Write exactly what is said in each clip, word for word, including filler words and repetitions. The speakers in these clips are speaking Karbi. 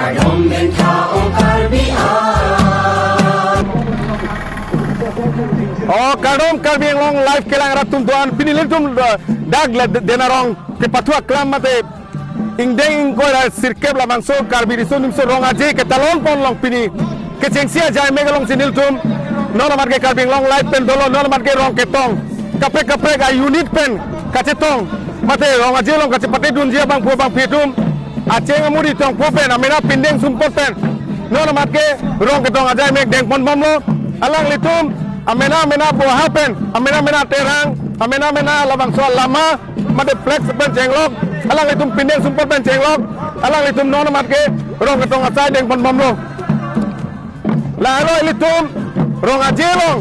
Kardom bentha ong Karbi ang. O kardom Karbi Anglong live kelang rat atum doan, pini nelitum, eh, dak le Denarong kepathu aklam mate ingdeng ingkoi ra sirkep labangso Karbi Riso Nimso Rong Aje ketalon ponlong pini. Kechengsi ajai mek alongsi nelitum non amat ke Karbi Anglong live pen dolo, non amat ke Rongketong kaprek kaprek a-unit pen kachetong mate Rong Aje along kachepatedunji abangphu abangphi atum acheng amuri tongpo pen amena pindeng sumpot pen non amat ke Rongketong ajai mek dengponbomlo. Alanglitum amena amena boha pen, amena amena terang, amena amena labangso alama mate flex pen chenglok, alanglitum pindeng sumpot pen chenglok, alanglitum non amat ke Rongketong ajai dengponbomlo. Lahelo ilitum Rong Aje along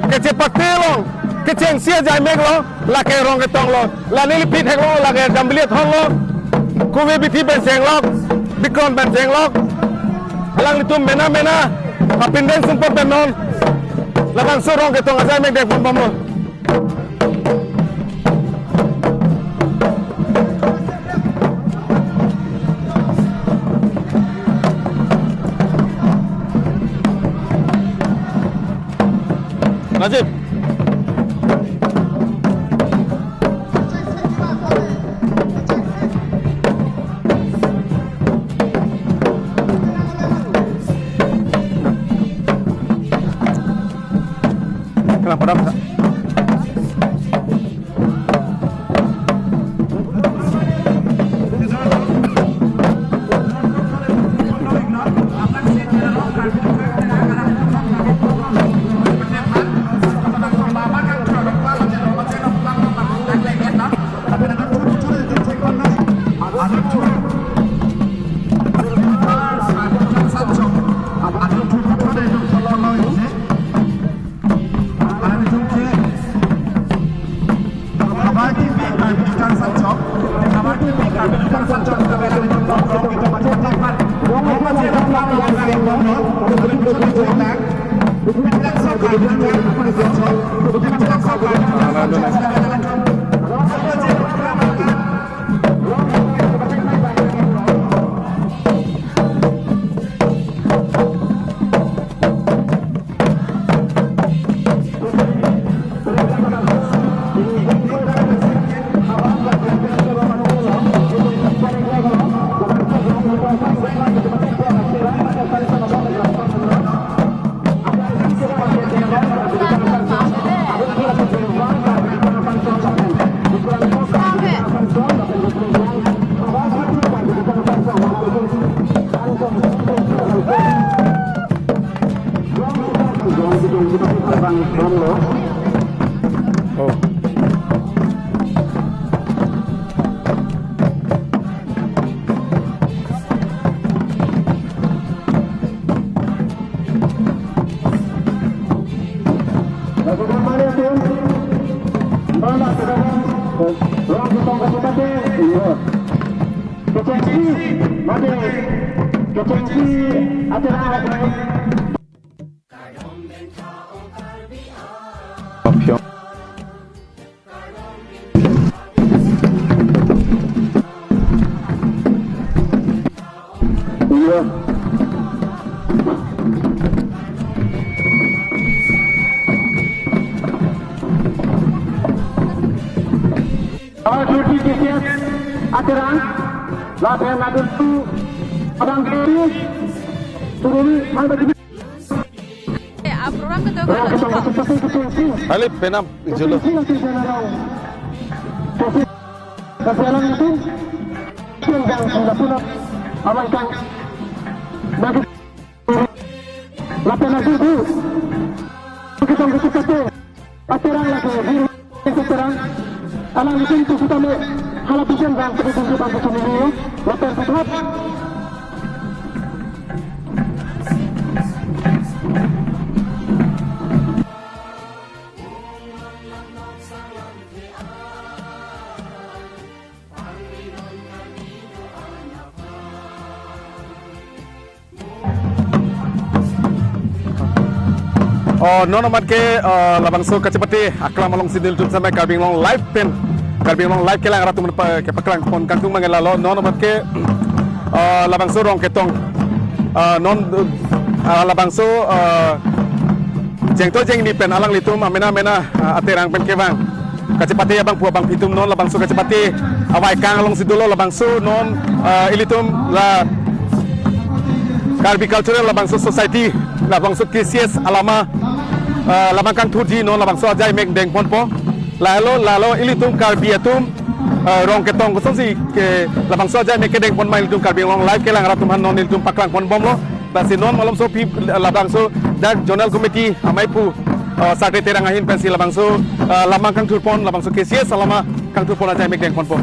kechepate along kechengsi ajai meklo, lake Rongketonglo. La neli pitheklo, lake Jambili Athon lo, Kuve Bithi pen chenglok, Bikron pen chenglok, alanglitum mena mena apindeng sumpot pen non labangso Rongketong ajai mek dengponbomlo. Najib. Kenapa, Dam? Kechengsi, mate, kechengsi, acara, acara. Our duty K C S aterang, lapen adun tu abang kiri, turun, hal bagi. Eh, ah, program kedo kan? Alip penam jolo. Kasi alang itu, yang sudah pulang, abang kan, bagi. Lapen adudu. Kita betul-betul aterang lagi. Aterang. Alanglitum tu kita me. Hala bikin bang, kita tunggu bang, kita tunggu. Lapen tetap. Oh, non amat ke, eh, labangso kachepate aklam alongsi nelitum sampai Karbi Anglong Live pen. Karbi Anglong Live kelang rat atum pa-, kepaklang pon kangtung mangela lo. Non amat ke, eh, labangso Rongketong. Ah, non, ah, labangso, ah, jengto jengni pen alanglitum amena mena, ah, aterang pen kevang kachepate abangphu abangphi atum non labangso kachepate avaikang alongsi dolo. Labangso non, ah, ilitum la Karbi Cultural labangso society, labangso K C S alama, ah, labang kangthurji non labangso ajaimek dengponpo. Lahelo, lahelo ilitum Karbi atum, ah, rong ketong kosonsi ke labangso ajaimek kedengpon ma ilitum Karbi Anglong Live kelang rat atum aphan non ilitum paklangponbomlo. Lasi non malomso aphi labangso dak Zonal Committee amei aphu, ah, Sarte Terang ahin pensi labangso, ah, labang kangthurpon, labangso K C S alama kangthurpon ajaimek dengponpo.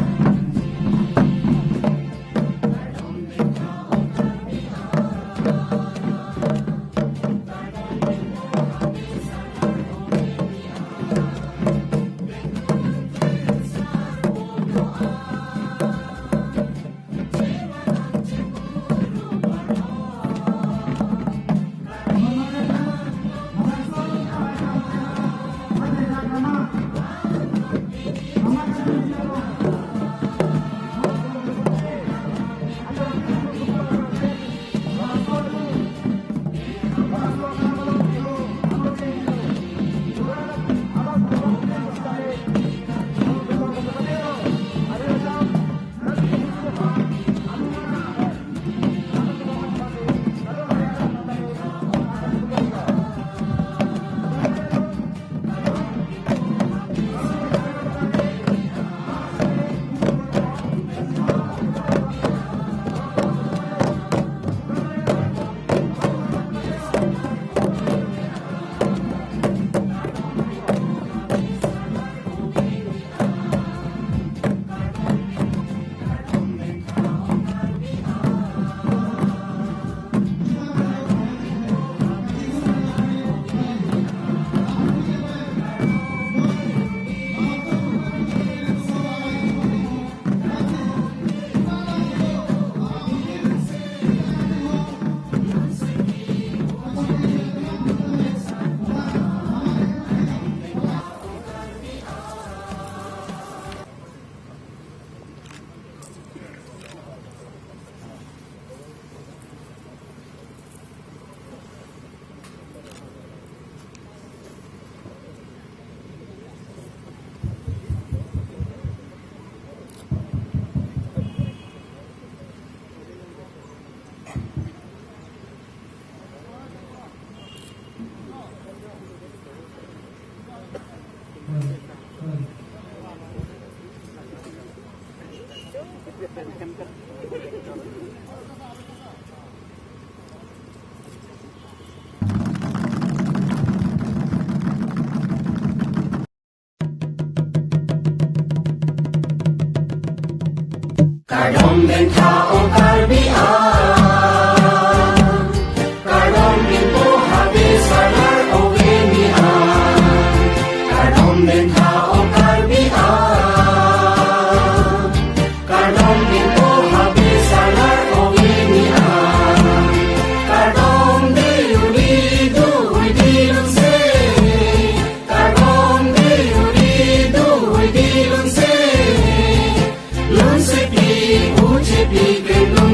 Kardom den tha ong Karbi ang, kardom binpo habe salar ong eni ang, kardom den tha ong Karbi ang, kardom binpo habe salar ong eni ang, kardom de uni do hui dilun se, kardom de uni do hui dilun se. Lunsepi uchepi kemlong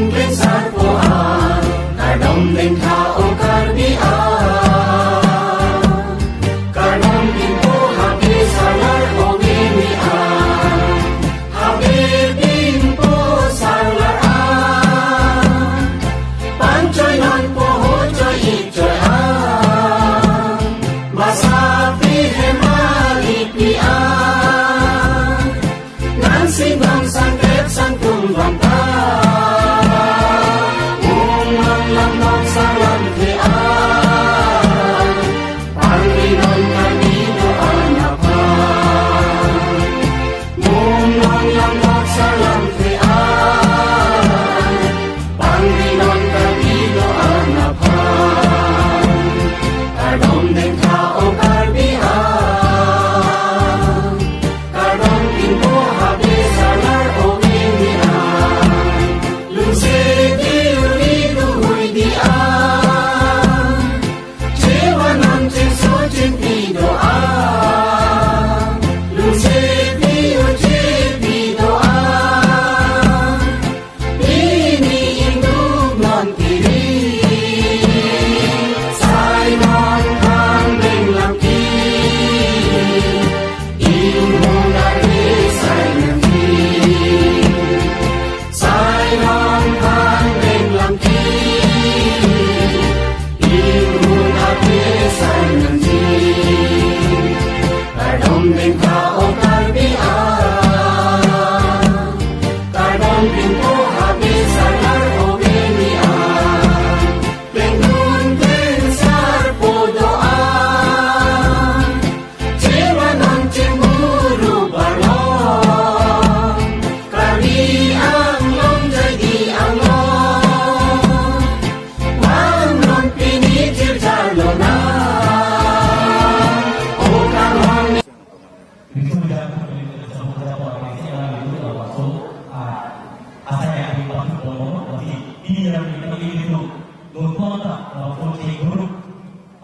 Ilitum, longpon ta, lapor chinguruk,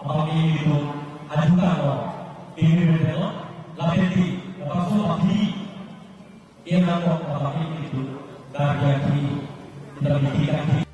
abang ilitum, ajukan lo, pini berdelo, lapeti, lapor so, lapeti, ilang lo, abang ilitum, karya ki, kita bikin kan ki.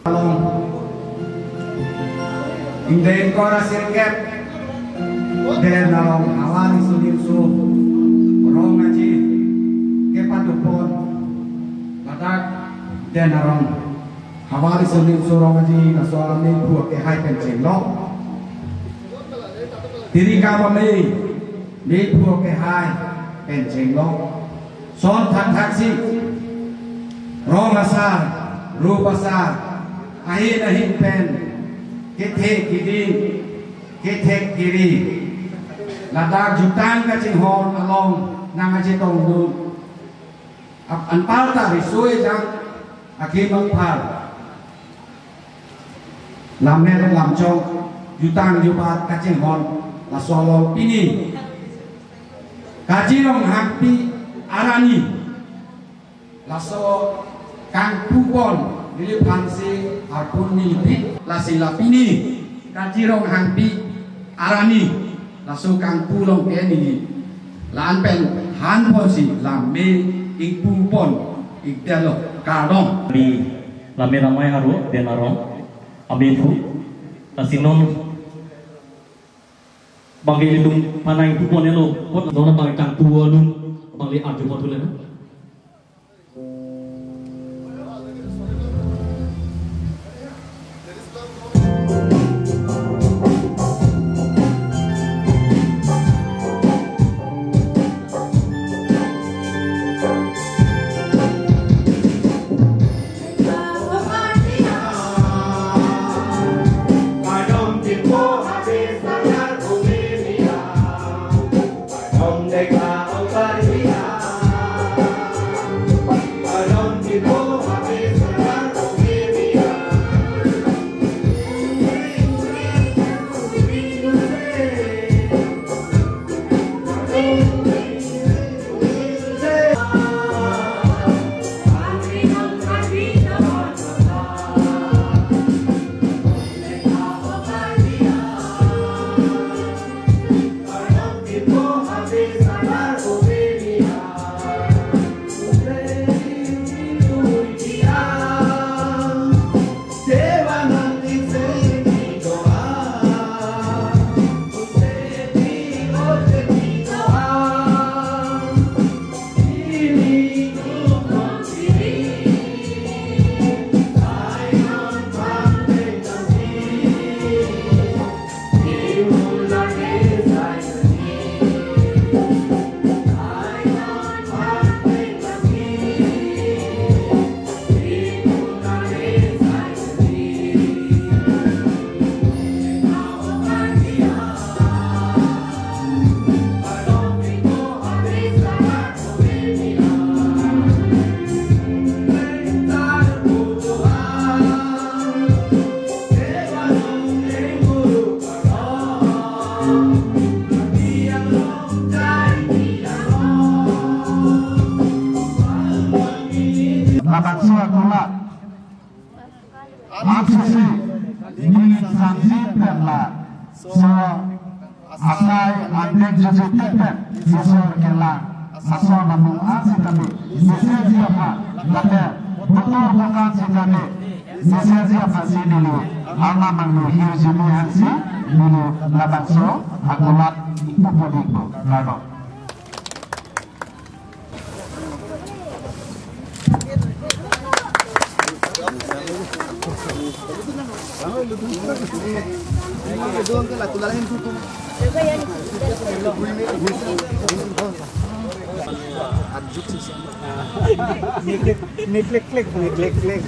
Along. Ingdeng kora sirkep. Den along havar riso nimso rong aji kepadopon. Ladak den along havar riso nimso rong aji laso alam nephu akehai pen chenglok. Tiri kap amei nephu akehai pen chenglok. Son thakthak si rong asar, rup asar, ahin ahin pen kethe kiding, kethek kiri. Ladak jutang kachinghon along nang achetongdun. Ap-, anparta riso ejang akhir mangphar. Lammet lamchong, jutang jubat kachinghon laso along pini Kachirong Hangpi Arani laso kangpupon neliphan si arpun nelipi lasi la pini Kachirong Hangpi Arani laso kangpu along ke neli la-an pen hanpon si lame ingpupon ik detlo, kardom. Di lame ramai aro den arong amephu, lasi non bangke ilitum panang ingpupon elo, kot non bang kangpu along bangli arju pot ulen. Labangso akulat apisi neli sangji pen laso asai angdeng jujuti pen Isor kelang ason amung an sitame mesenji aphan lapen doktor dokar sitame mesenji aphansi neli Arnam angno hirjume ansi neli labangso akulat pupo dikpo. Kardom. Neglect, neglect, neglect.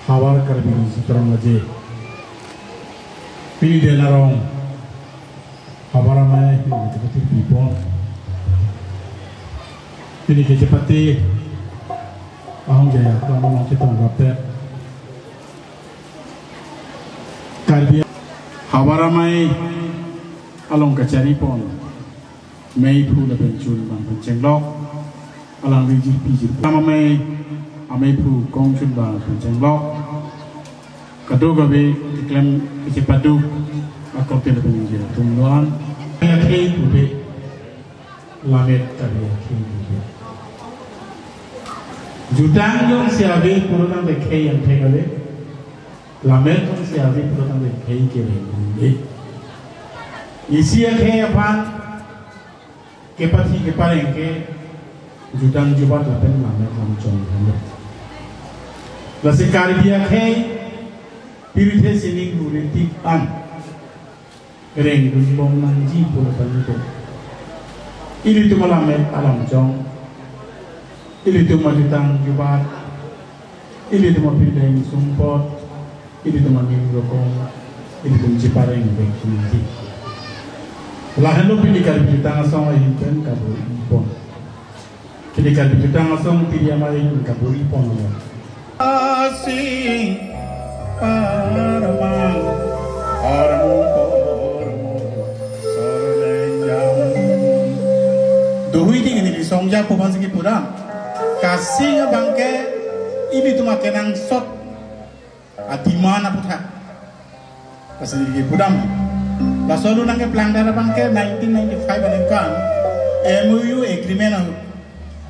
Havar Karbi Newspaper Maje. Pini Dela Rong Havar Amei pini kachepate pipon. Pini kachepate ahong jaya kamu nong chetong rapet. Karbi Havar Amei along kachari pon meiphu lapen chun bang pen chenglok, alangli jirpi jirpo. Havar Amei ameiphu kong chun bang pen chenglok, kadokave keklem kechepaduk akorte lapen ingjir atum doan. Akhei pupe, lammet kave akhei pupe. Jutang jongsi ave pulotangte khei angthek ave. Lammet jongsi ave pulotangte khei kevang ave. Isi akhei aphan kepathi kepareng ke jutang jubat lapen lammet lamchong lammet. Lasi Karbi akhei pirthe sining ruritik an rengdunbom nangji pulo palipo. Ilitum alammet alamchong, ilitum ajutang jubat, ilitum apindeng sumpot, ilitum aning rokong, ilitum chepareng bek nangji. Lahenlo pini Karbi Jutang Asong ahin pen kabor-i pon. Pini Karbi Jutang Asong tiri amei ahin kabor-i pon lo. Asi parmang armu kormo sorlenjam. Dohui ding neli songja koban sigi pura. Kasing abangke ilitum akenangsot adiman aputhak. Lasi neli pudam. Laso alun nangkeplang dara abangke nineteen ninety-five aningkan M O U agreement ahut.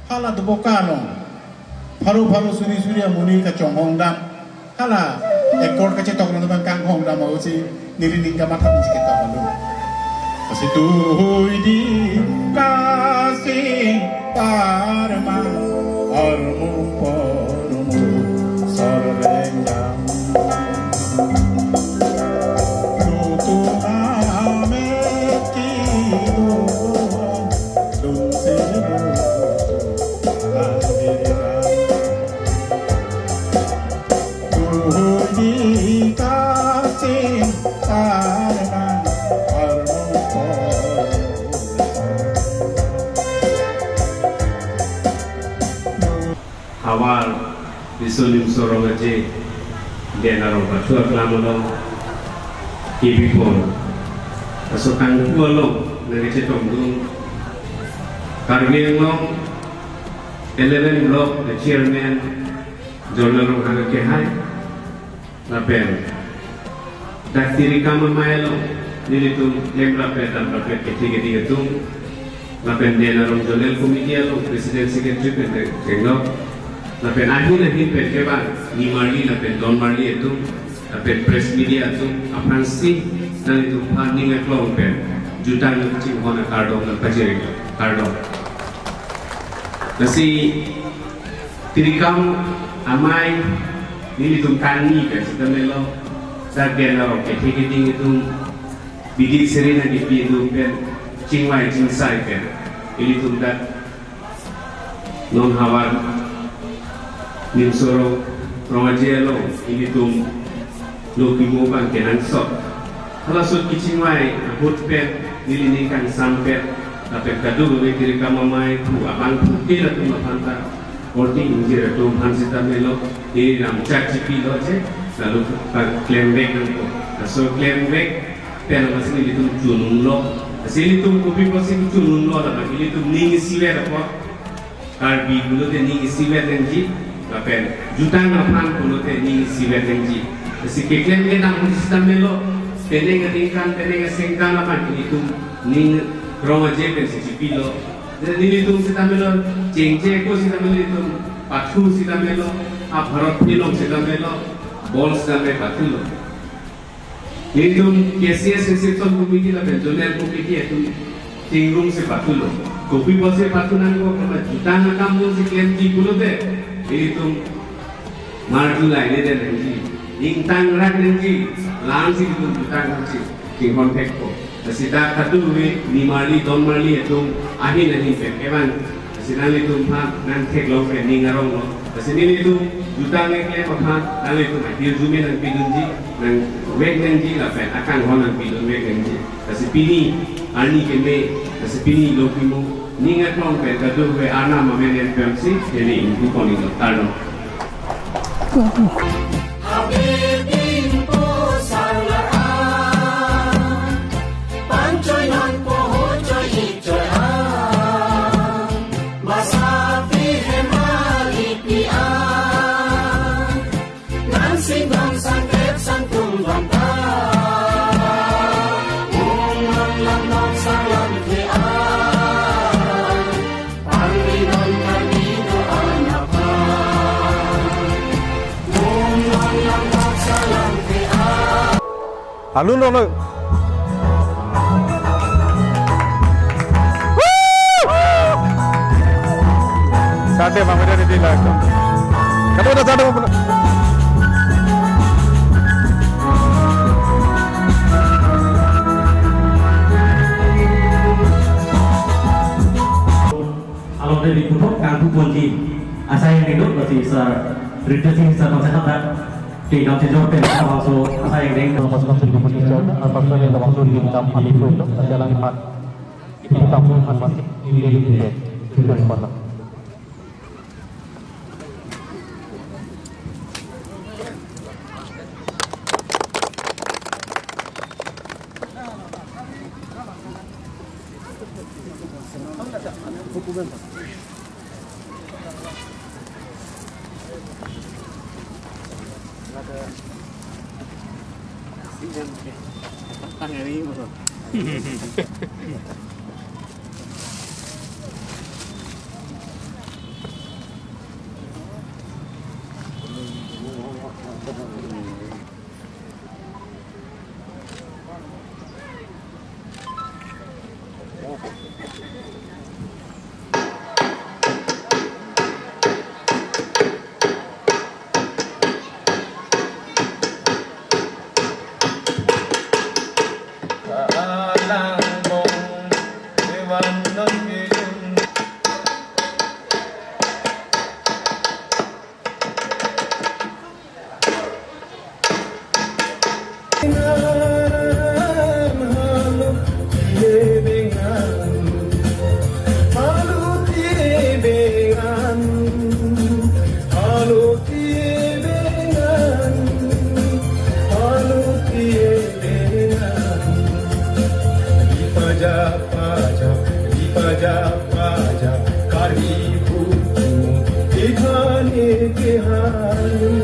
Hala Doboka along pharo pharo suri suri amonit kachonghong dam, hala accord kachetok nang abang kanghong dam ahut si neli ning kamatha pen si ketok alu. Kasi tuhoidi kasing parma armu pormu sorleng dam. Lutu amet kidu dun se lutu amet. Tuhoidi kasing parma armu pormu. Havar, Riso Nimso Rong Aje, Den Arong Pathu Aklam along, K B Pon, laso kangpu along nangkachetongdun Karbi Anglong eleven Block a-chairman Jolnarong Hanse kehai, lapen dak Tirikam Amei along nelitum klemrappet damrappet kethe keding atum, lapen Den Arong Zonal Committee along president secretary pen chenglo, lapen ahin ahin pen kevang nimarli lapen donmarli atum, lapen press media atum aphansi nanglitum aphan ning aklong pen jutang chinghon akardom nangpajir-iklo, kardom. Lasi Tirikam Amei nelitum kangni pen sitame lo, dak Den Arong kethe keding atum bidi seri nangkepi atum pen chingvai chingsai pen ilitum dak non havar Nimso Rong Aje along ilitum lo pimo abang kenangsot. Halaso kachingvai ahut pen neli ning kangsam pen, lapen kadokave Tirikam Amei pu abangphu ke latum aphan ta, korte ingjir atum aphan sitame lo, neli lamchak chipilo je, lalu pangklemvek nangpo. Laso klemvek pen amatsi nelitum chun unlo. Lasi ilitum kopi apotsi chun unlo, lapen ilitum ning isivet apot, Karbi pulote ning isivet nangji, lapen jutang aphan pulote ning isivet nangji. Lasi keklem kedam ahut sitame lo, penang aningkan, penang asengkan aphan ilitum ning Rong Aje pensi chipilo. Nelitum sitame lo, chengche ako sitame lo, ilitum pathu sitame lo, a Bharat Philong sitame lo, bol sitame pathulo. Nelitum K C S Reception Committee lapen Zonal Committee atum chingrum si pathulo. Kopi apotsi pathu nangkok, karena jutang akam jongsi klemji pulote, nelitum marjulai nede nangji, ingtangrak nangji, la-ansi nelitum jutang nangji, chinghon thekpo. Lasi dak kadokave nimarli donmarli atum ahin ahin pen kevang. Lasi nanglitum aphan nangtheklong pen ning aronglo. Lasi nelitum jutang keklem aphan nanglitum ahirjume nangpidunji, nangvek nangji lapen akanghon nangpidunvek nangji. Lasi pini arni keme, lasi pini lo pimo, ning aklong pen kadokave arnam amen en pensi neli ingpu pon-iklo, kardom. Habibin po sarla a, panchoi non po ho choi i choi a, masa pi he mali pi a, nan sing dong sang tep sang tung dong ta, ung non lam non sang lam ke a. Alun dong noi. Sate mama dia di la. Kamu dah sate mama. Along dari puthot kangpu ponji asai yang hidup masih sa rita sih sa bangsa kata tinggal sejor pen bangso asai yang deng. Bangso yang bangso di dalam hati itu, jalan hati itu, kamu akan masih di dalam. Kehang